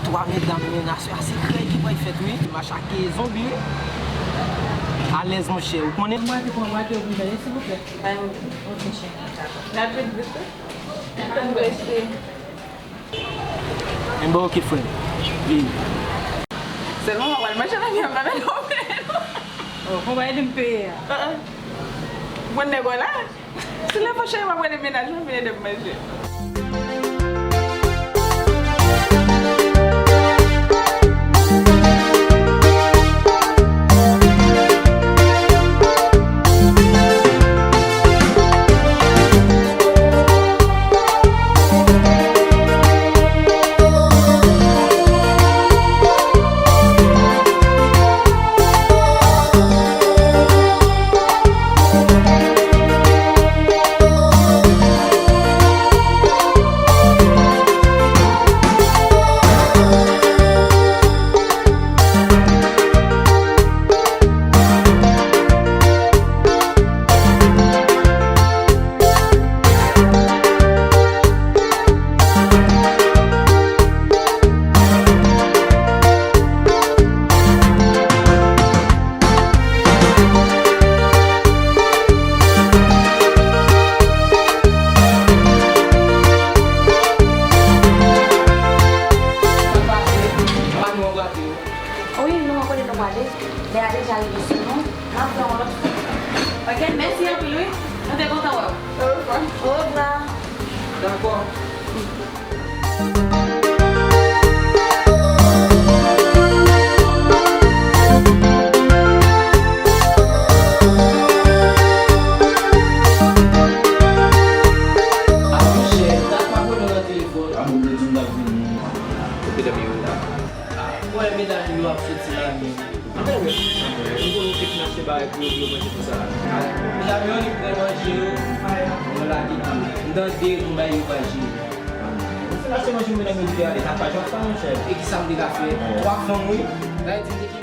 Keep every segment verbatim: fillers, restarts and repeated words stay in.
Twa medam, men aswè a se krèy ki pral fèt, wi. M a chake zonbi, wi. Alèz, monchè, ou konnen. Mwen te pran mwen te oblije, silvouplè. Bay mwen, ok, cheri. Dakò. Rapid, vit, wi. Ann prese. Men bon, ok, frè. Vini. Sèlman, mwen pral manje nan vyann, pa mèt ouvè, non. Oh, fò w ede m peye a. Ah, ah. Bon, nèg la. Si lè fò cheri, m ap rele mennaj mwen vin ede m manje. Wi, nou konnen nou prale. Lè a deja rive sou nou. N ap fè yon lòt fwa. Ok, mèsi anpil, wi. Nou te kontan wè w. Orevwa. Orevwa. Dakò. A, monchè, ta pa konnen nan telefòn. A, bon, m te di m t ap vini. Kote dam yo la? A, mwen, medam yo ap soti la, men. Anben, wi. M konnen w te fin achte bagay pou yo, pou yo manje konsa. Medam yo, li pran manje yo, mwen lage tou. M tande nou bay yo pa jere. M fin achte manje pou medam yo, li ale. Sa pa jan fè, monchè. E kisa m te ka fè? W ap fanm, wi. Sa vle di m te kenbe.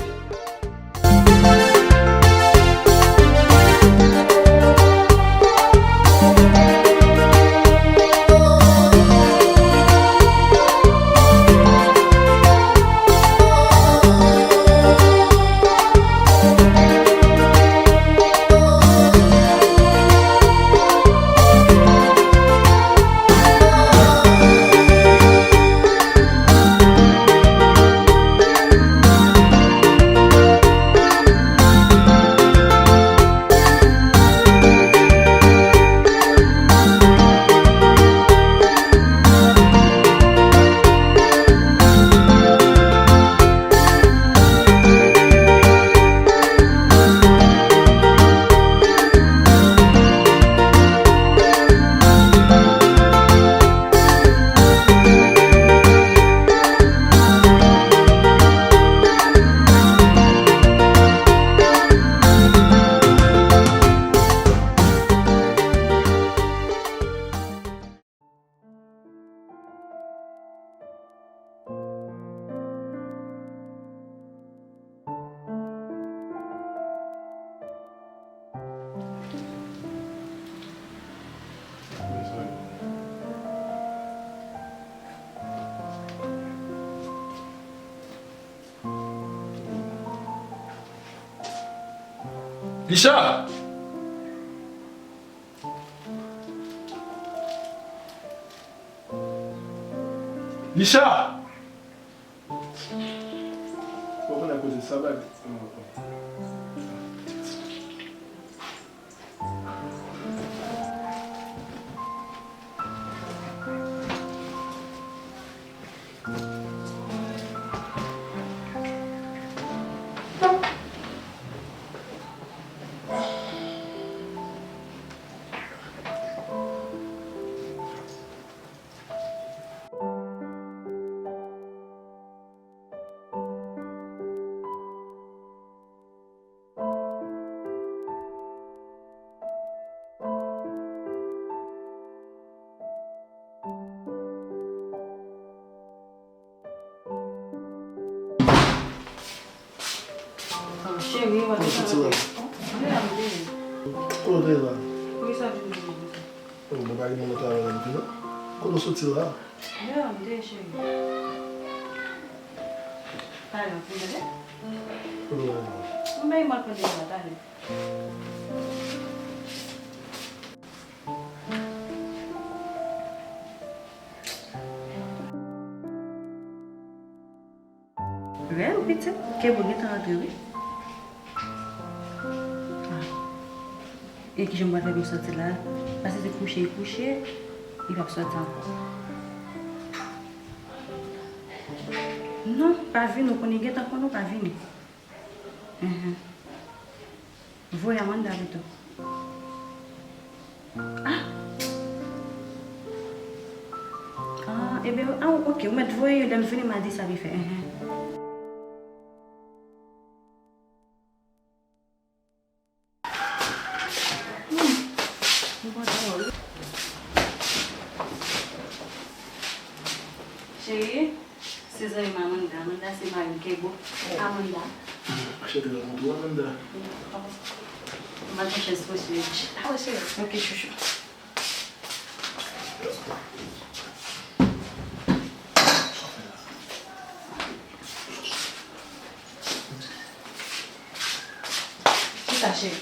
Richard! Richard! Ou konn a koze sa, bag? Cheri, w ap soti la? Kote w te ye? Poukisa w vin vin konsa? Oh, mwen pa gen moun nan travay la, non. Kote w soti la? Dehors, m te, cheri. Talè, ou tande? Mwen bay mwen konn deja, talè. Rèl, pitit, Kebo gentan rantre, wi. Ah. E kijan m pral fè pou l sòti la? Paske se kouche, li kouche, li p ap sòti ankò. Non, pa vini, ou konnen, gentan konnen ou pa vini. Mhm. Voye Amanda pito. Ah! Ah, ebyen, ah, ok, ou mèt voye, lè m vini, m a di sa li fè. Mhm. Hmm. M kontan wè w wi. Cheri, se zanmi m Amanda. Amanda se mari m, Kebo. Amanda. Anchante rankontre w, Amanda. M ap chèz pou cheri. Ah, cheri. Ok, chouchou. Chita, cheri.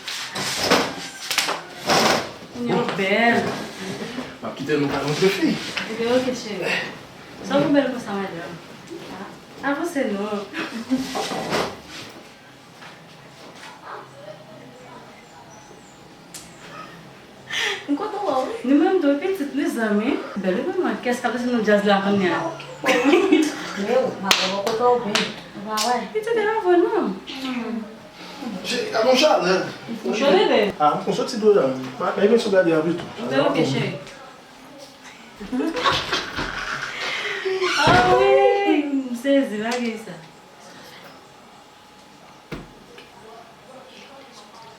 Kounye a w bèl. M ap kite nou pral rantre fi. Ebyen, ok, cheri. Sa w bèl konsa, madanm? Ah, avanse non. M kontan wè w wi. Nou menm tou, pitit, nou zanmi. Bèl, ou menm, kès k ap lese nou djaz la kounye a? Men w, madanm, mwen kontan w byen. Ou pa wè? Pitit, e avè non. Cheri, gade yon chalè. Ou cho bebe? Ah, m konn soti dlo la. M ap, m ap sou gade a pito. Bèl, ok, cheri. Ah wi, m sezi, lage sa.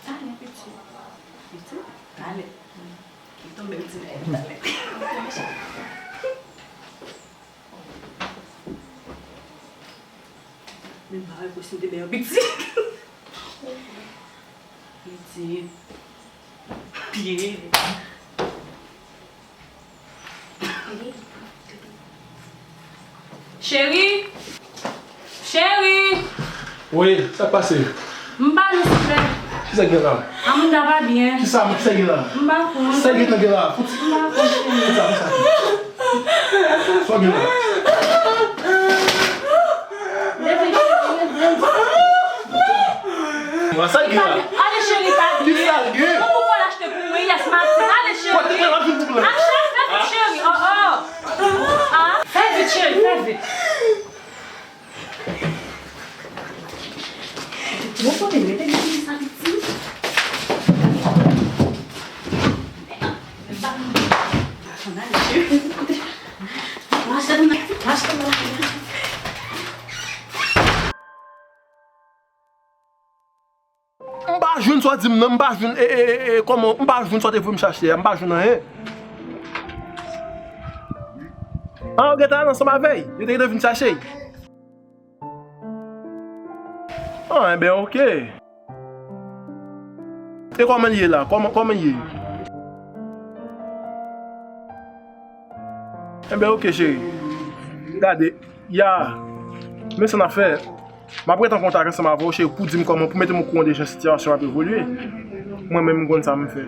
Talè, pitit. Pitit? Talè. Li tonbe l ti nèg talè. Men bagay pou si m te bè yon pitit. Pitit. Pye. Cheri! Cheri! Wi, sa k pase? M pa nou silvouplè. Kisa k gen la? Amanda pa byen. Kisa, kisa k gen la? M pa konn. Sa k gen la? Fouti. M pa konn, cheri. Kisa, kisa? Sa k gen la? Mwen sa gen la. Ale cheri, pa byen. Kisa l gen? Ou pral achte pou mwen, yes, Martin. Ale cheri. Kote mwen ap vin pou mwen? Achte, fè vit cheri. Oh, oh. Ah, fè vit cheri, fè vit. Bon, kote mete gen sa piti. Mache, mache. M pa jwenn sa w di m nan, m pa jwenn, e, e, e, e, kòman, m pa jwenn sa w te voye m chache a, m pa jwenn anyen. An, yo gentan al ansanm avè l, yo te gentan vin chache l. An, enben, oke. E kòman l ye la? Kòman, kòman l ye? Enben, oke, cheri. Gade, ya, men sa n ap fè. M ap ret an kontak ansanm avè w, cheri, pou di m kòman, pou mete m okouran de jan sitiyasyon ap evolye. Mwen menm, m konn sa m fè.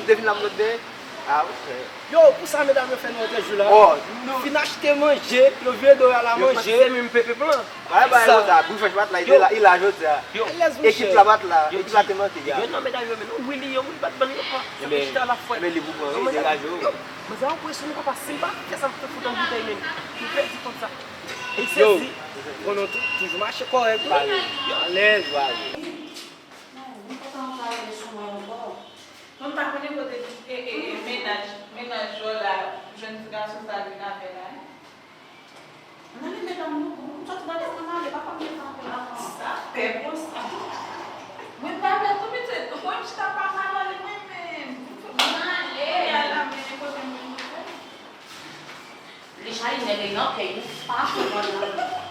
Te vin la m mande. Ah, ok. Yo, pou sa medam yo fè nou entèvyou la. Oh, nou fin achte manje, yo vire do yo al a manje. Yo panse se menm pepe plan. Bay bay konsa, bouch fèch pat la, li la, li la jodi a. Ekip la pat la, ekip la te manke, gars. Yo nan medam yo, men non, wi, li ye, wi, li pat ban yo pran. Sa te chita la fwèt. Ebyen, li pou pran, wi, degaje w. Yo, manzè a enpresyonnen, papa, si m pa fè sa, m fè fout an boutèy, men. M pèdi kont sa. Li sezi. Konnen w tou, toujou mache kòrèk, wi. Yo, alèz. Mwen pa konnen kote e, e, e, mennaj, mennaj Jola jwenn ti gason sa vin avè la, en. Ann ale medam nou, bon, m sot nan leson, ann ale, papa m gentan anpil avan. Sa fè bon sa. Mwen pa vle tou pitit, mwen m chita pa m al ale mwen menm. Ann ale. Kounye a la, men kote m vin kote. Li chayi nèg li nan kèy, nou pa konprann nan.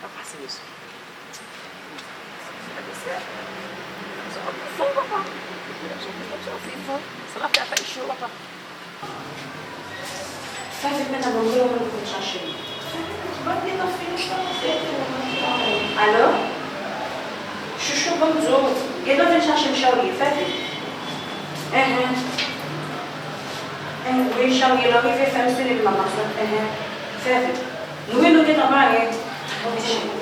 Pa pase, mesye. Sa n ap fè a fè cho, papa. Fè vit, men, nan ban m rele moun pou vin chache m. Ban m gentan fini sa. Alo? Chouchou, ban m di w, gentan vin chache m, Charlie, fè vit. Enhen. Enhen, wi, Charlie, lè w rive, fè m siyen epi m ap sot. Enhen. Fè vit. Wi, nou gentan pare. Ok, cheri.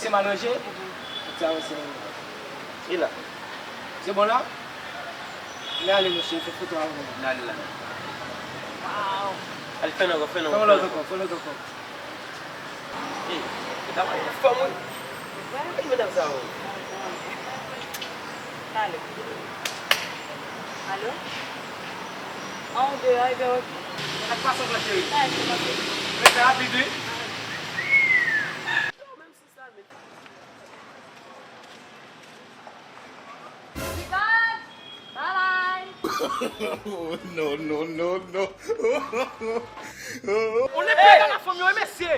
Se mal ranje? Tout sa yo se. E la. Se bon la? N ale mesye, fè foto avè nou. N ale la. Waw. Al fè nan kò, fè nan kò. Fè yon lòt ankò, fè yon lòt ankò. Ey, e ta pral fòm wi. Ey, medam sa yo. N ale. Alo? An ou de a, ebyen oke. Sa k pase ankò cheri? Sa e se pase. Men fè rapid wi. Bye bye. Oh, no, no, no, no. On est bien dans la famille, mesye.